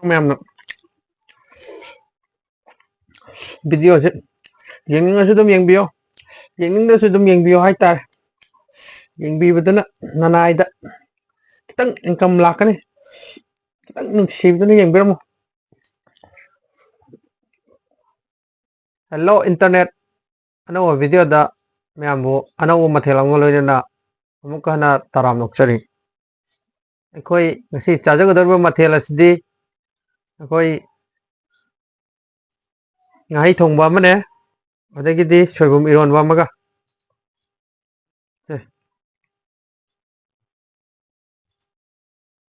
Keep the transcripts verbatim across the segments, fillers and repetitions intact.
ꯃꯌꯥꯝꯅ ꯚꯤꯗꯤꯑꯣꯁꯦ ꯌꯦꯡꯅꯤꯡꯉꯁꯨ ꯑꯗꯨꯝ ꯌꯦꯡꯕꯤꯌꯣ, ꯌꯦꯡꯅꯤꯡꯗ꯭ꯔꯁꯨ ꯑꯗꯨꯝ ꯌꯦꯡꯕꯤꯌꯣ ꯍꯥꯏꯇꯥꯔꯦ꯫ ꯌꯦꯡꯕꯤꯕꯗꯨꯅ ꯅꯅꯥꯏꯗ ꯈꯤꯇꯪ ꯏꯟꯀꯝ ꯂꯥꯛꯀꯅꯤ꯫ ꯈꯤꯇꯪ ꯅꯨꯡꯁꯤꯕꯤꯗꯨꯅ ꯌꯦꯡꯕꯤꯔꯝꯃꯨ꯫ ꯍꯦꯜꯂꯣ ꯏꯟꯇꯔꯅꯦꯠ, ꯑꯅꯧꯕ ꯚꯤꯗꯤꯑꯣꯗ ꯃꯌꯥꯝꯕꯨ ꯑꯅꯧꯕ ꯃꯊꯦꯜ ꯑꯃꯒ ꯂꯣꯏꯅꯅ ꯑꯃꯨꯛꯀ ꯍꯟꯅ ꯇꯔꯥꯝꯅ ꯑꯣꯛꯆꯔꯤ꯫ ꯑꯩꯈꯣꯏ ꯉꯁꯤ ꯆꯥꯖꯒꯗꯧꯔꯤꯕ ꯃꯊꯦꯜ ꯑꯁꯤꯗꯤ ꯑꯩꯈꯣꯏ ꯉꯥꯍꯩ ꯊꯣꯡꯕ ꯑꯃꯅꯦ, ꯑꯗꯒꯤꯗꯤ ꯁꯣꯏꯕꯨꯝ ꯏꯔꯣꯟꯕ ꯑꯃꯒ꯫ ꯁꯦ꯫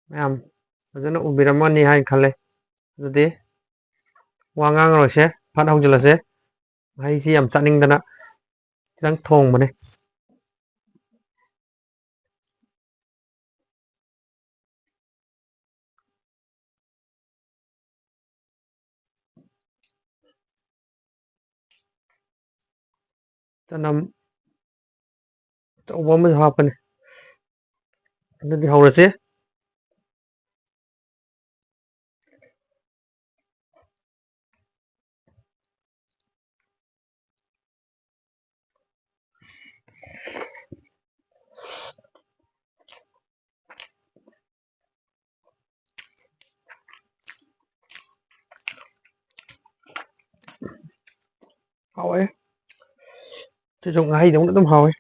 ꯃꯌꯥꯝ ꯐꯖꯅ ꯎꯕꯤꯔꯝꯃꯅꯤ ꯍꯥꯏꯅ ꯈꯜꯂꯦ꯫ ꯑꯗꯨꯗꯤ ꯋꯥ ꯉꯥꯡꯉꯔꯣꯏꯁꯦ, ꯐꯠ ꯍꯧꯖꯤꯜꯂꯁꯦ꯫ ꯉꯥꯍꯩꯁꯤ ꯌꯥꯝ ꯆꯥꯅꯤꯡꯗꯅ ꯈꯤꯇꯪ ꯊꯣꯡꯕꯅꯦ꯫ ꯆꯅꯝ ꯑꯆꯧꯕ ꯑꯃꯁꯨ ꯍꯥꯞꯄꯅꯤ꯫ ꯑꯗꯨꯗꯤ ꯍꯧꯔꯁꯤ꯫ ꯍꯥꯎꯋꯦ꯫ ꯁꯤꯁꯨ ꯉꯥꯍꯩꯗꯧꯅ ꯑꯗꯨꯝ ꯍꯥꯎꯋꯦ꯫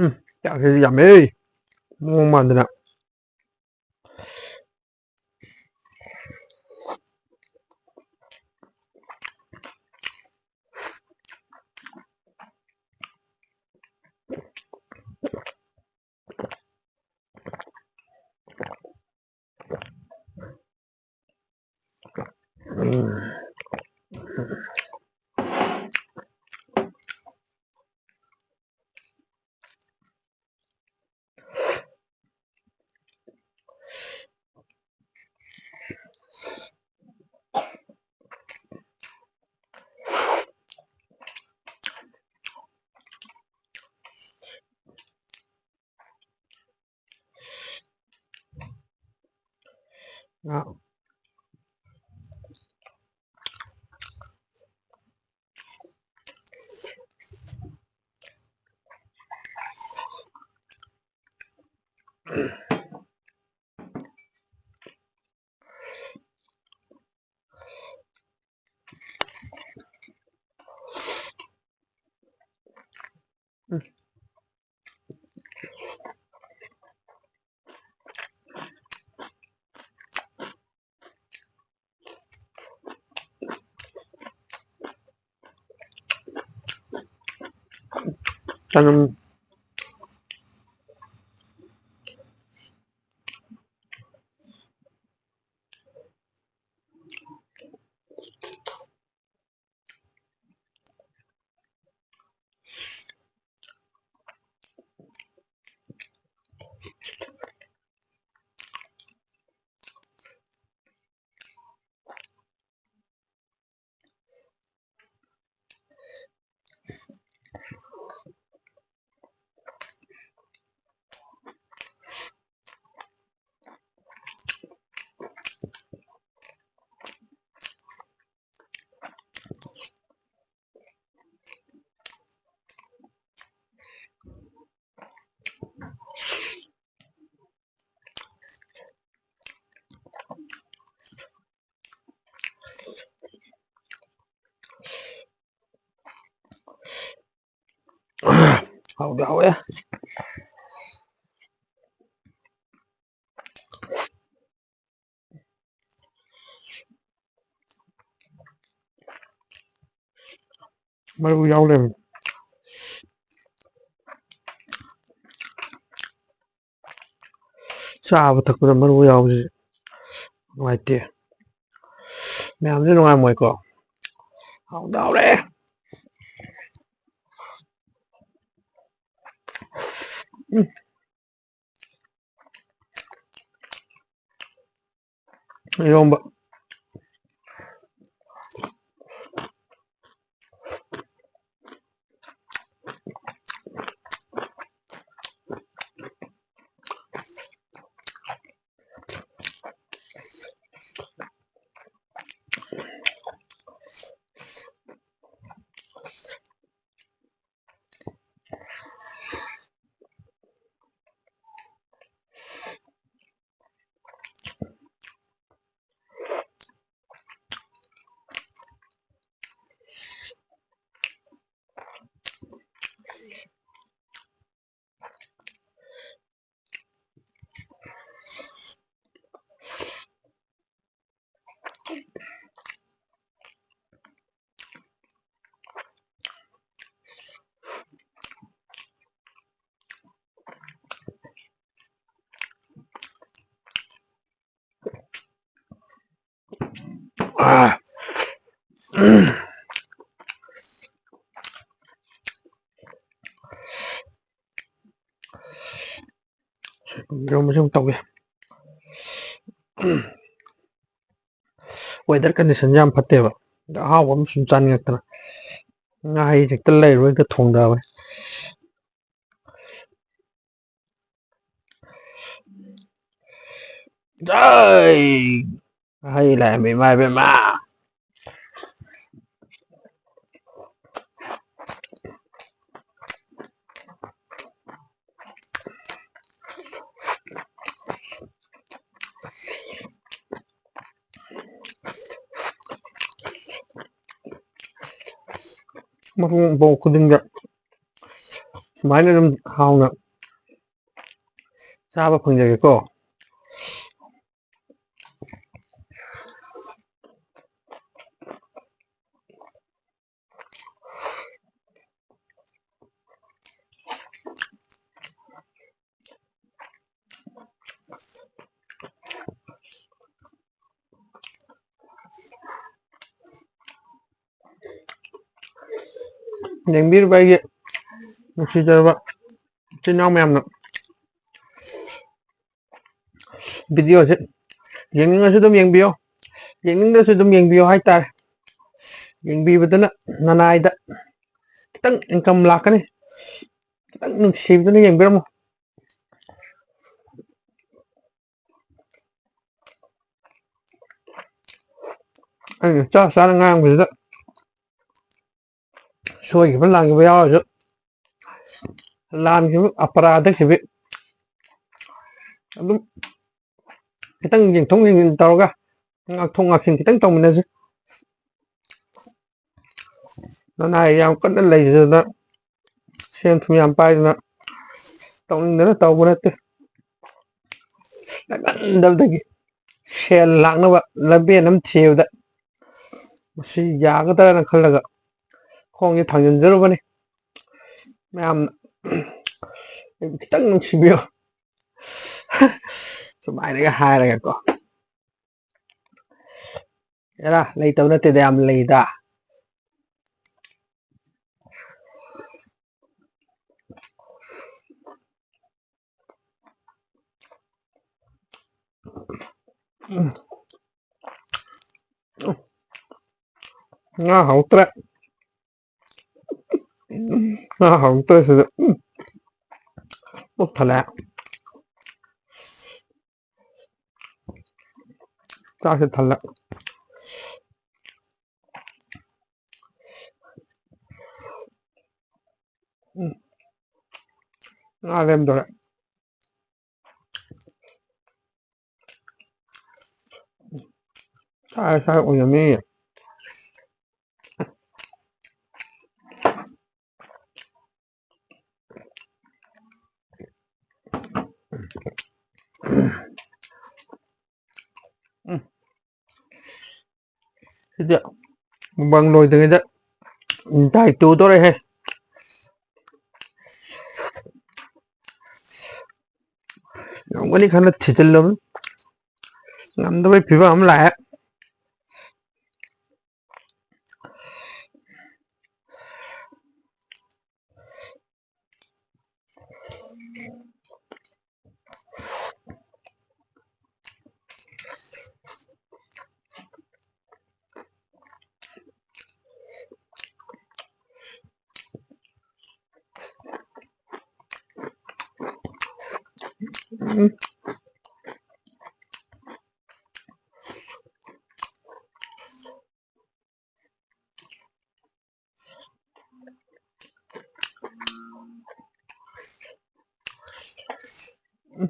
ꯎꯝ, ꯆꯥꯛꯁꯤꯗꯤ ꯌꯥꯝꯃꯦ꯫ ꯃꯑꯣꯡ ꯃꯥꯟꯗꯅ꯫ ꯎꯝ꯫ ꯉꯥ꯫ ꯆꯅꯝ꯫ ꯍꯥꯎꯗꯤ ꯍꯥꯎꯋꯦ꯫ ꯃꯔꯨ ꯌꯥꯎ ꯂꯩꯔꯝꯃꯦ꯫ ꯆꯥꯕ ꯊꯛꯄꯗ ꯃꯔꯨ ꯌꯥꯎꯕꯁꯤ ꯅꯨꯡꯉꯥꯏꯇꯦ꯫ ꯃꯌꯥꯝꯁꯨ ꯅꯨꯡꯉꯥꯏꯔꯝꯃꯣꯏꯀꯣ꯫ ꯍꯥꯎꯗꯤ ꯍꯥꯎꯔꯦ꯫ ꯎꯝ꯫ ꯏꯔꯣꯝꯕ꯫ ꯑꯥ꯫ ꯏꯔꯣꯝꯕꯁꯦ ꯑꯃꯨꯛ ꯇꯧꯒꯦ꯫ Weather condition ꯁꯦ ꯌꯥꯝ ꯐꯠꯇꯦꯕ꯫ ꯑꯗ ꯑꯍꯥꯎꯕ ꯑꯃ ꯁꯨꯝ ꯆꯥꯅꯤꯡꯉꯛꯇꯅ ꯉꯥꯍꯩ ꯍꯦꯛꯇ ꯂꯩꯔꯨꯔ ꯍꯦꯛꯇ ꯊꯣꯡꯗꯕꯅꯤ꯫ ꯖꯩ! ꯉꯥꯍꯩ ꯂꯩꯔꯝꯃꯦ, ꯏꯃꯥ ꯏꯕꯦꯝꯃ! ꯃꯄꯣꯛ ꯈꯨꯗꯤꯡꯗ ꯁꯨꯃꯥꯏꯅ ꯑꯗꯨꯝ ꯍꯥꯎꯅ ꯆꯥꯕ ꯐꯪꯖꯒꯦꯀꯣ꯫ ꯌꯦꯡꯕꯤꯔꯤꯕ ꯑꯩꯒꯤ ꯅꯨꯡꯁꯤꯖꯔꯕ ꯏꯆꯤꯟ ꯏꯅꯥꯎ ꯃꯌꯥꯝꯅ, video ꯁꯦ ꯌꯦꯡꯅꯤꯡꯉꯁꯨ ꯑꯗꯨꯝ ꯌꯦꯡꯕꯤꯌꯣ, ꯌꯦꯡꯅꯤꯡꯗ꯭ꯔꯁꯨ ꯑꯗꯨꯝ ꯌꯦꯡꯕꯤꯌꯣ ꯍꯥꯏꯇꯥꯔꯦ꯫ ꯌꯦꯡꯕꯤꯕꯗꯨꯅ ꯅꯅꯥꯏꯗ ꯈꯤꯇꯪ income ꯂꯥꯛꯀꯅꯤ꯫ ꯈꯤꯇꯪ ꯅꯨꯡꯁꯤꯕꯤꯗꯨꯅ ꯌꯦꯡꯕꯤꯔꯝꯃꯣ꯫ ꯑꯩꯅ ꯆꯥ ꯆꯥꯅ ꯉꯥꯡꯕꯁꯤꯗ ꯁꯣꯏꯈꯤꯕ ꯂꯥꯟꯈꯤꯕ ꯌꯥꯎꯔꯁꯨ, ꯂꯥꯟꯈꯤꯕ ꯑꯄꯔꯥꯙꯁꯤꯗꯤ ꯑꯗꯨꯝ ꯈꯤꯇꯪ ꯌꯦꯡꯊꯣꯛ ꯌꯦꯡꯁꯤꯟ ꯇꯧꯔꯒ ꯉꯥꯛꯊꯣꯛ ꯉꯥꯛꯁꯤꯟ ꯈꯤꯇꯪ ꯇꯧꯃꯤꯟꯅꯁꯤ꯫ ꯅꯅꯥꯏ ꯌꯥꯝ ꯀꯟꯅ ꯂꯩꯖꯗꯅ, ꯁꯦꯟ ꯊꯨꯝ ꯌꯥꯝ ꯄꯥꯏꯗꯅ ꯇꯧꯅꯤꯡꯗꯅ ꯇꯧꯕ ꯅꯠꯇꯦ꯫ ꯅꯥꯀꯟꯗꯕꯗꯒꯤ ꯁꯦꯜ ꯂꯥꯛꯅꯕ ꯂꯝꯕꯦꯟ ꯑꯃ ꯊꯤꯕꯗ ꯃꯁꯤ ꯌꯥꯒꯗ꯭ꯔꯅ ꯈꯜꯂꯒ ꯈꯣꯡꯁꯦ ꯊꯥꯡꯖꯤꯟꯖꯔꯨꯕꯅꯤ꯫ ꯃꯌꯥꯝꯅ ꯑꯩꯕꯨ ꯈꯤꯇꯪ ꯅꯨꯡꯁꯤꯕꯤꯌꯨ꯫ ꯁꯨꯃꯥꯏꯅꯒ ꯍꯥꯏꯔꯒꯀꯣ꯫ ꯑꯦꯔꯥ, ꯂꯩꯇꯕ ꯅꯠꯇꯦꯗ, ꯌꯥꯝ ꯂꯩꯗ꯫ ꯎꯝ꯫ ꯉꯥ ꯍꯥꯎꯇ꯭ꯔꯦ꯫ ꯉꯥ ꯍꯥꯎꯇ꯭ꯔꯦ ꯁꯤꯗ꯫ ꯎꯝ꯫ ꯄꯨꯛ ꯊꯜꯂꯦ꯫ ꯆꯥꯛꯁꯦ ꯊꯜꯂꯦ꯫ ꯎꯝ꯫ ꯉꯥ ꯂꯦꯝꯗꯣꯔꯦ꯫ ꯁꯥꯏ ꯁꯥꯏ ꯑꯣꯏꯅ ꯃꯤ꯫ ꯎꯝ꯫ ꯁꯤꯗꯤ ꯃꯨꯛꯕꯥꯡ ꯂꯣꯏꯗ꯭ꯔꯤꯉꯩꯗ ꯗꯥꯏ ꯇꯨꯗꯣꯔꯦꯍꯦ꯫ ꯉꯝꯒꯅꯤ ꯈꯟꯅ ꯊꯤꯖꯤꯜꯂꯕꯅꯤ꯫ ꯉꯝꯗꯕꯩ ꯐꯤꯕꯝ ꯑꯃ ꯂꯥꯛꯑꯦ꯫ ꯎꯝ꯫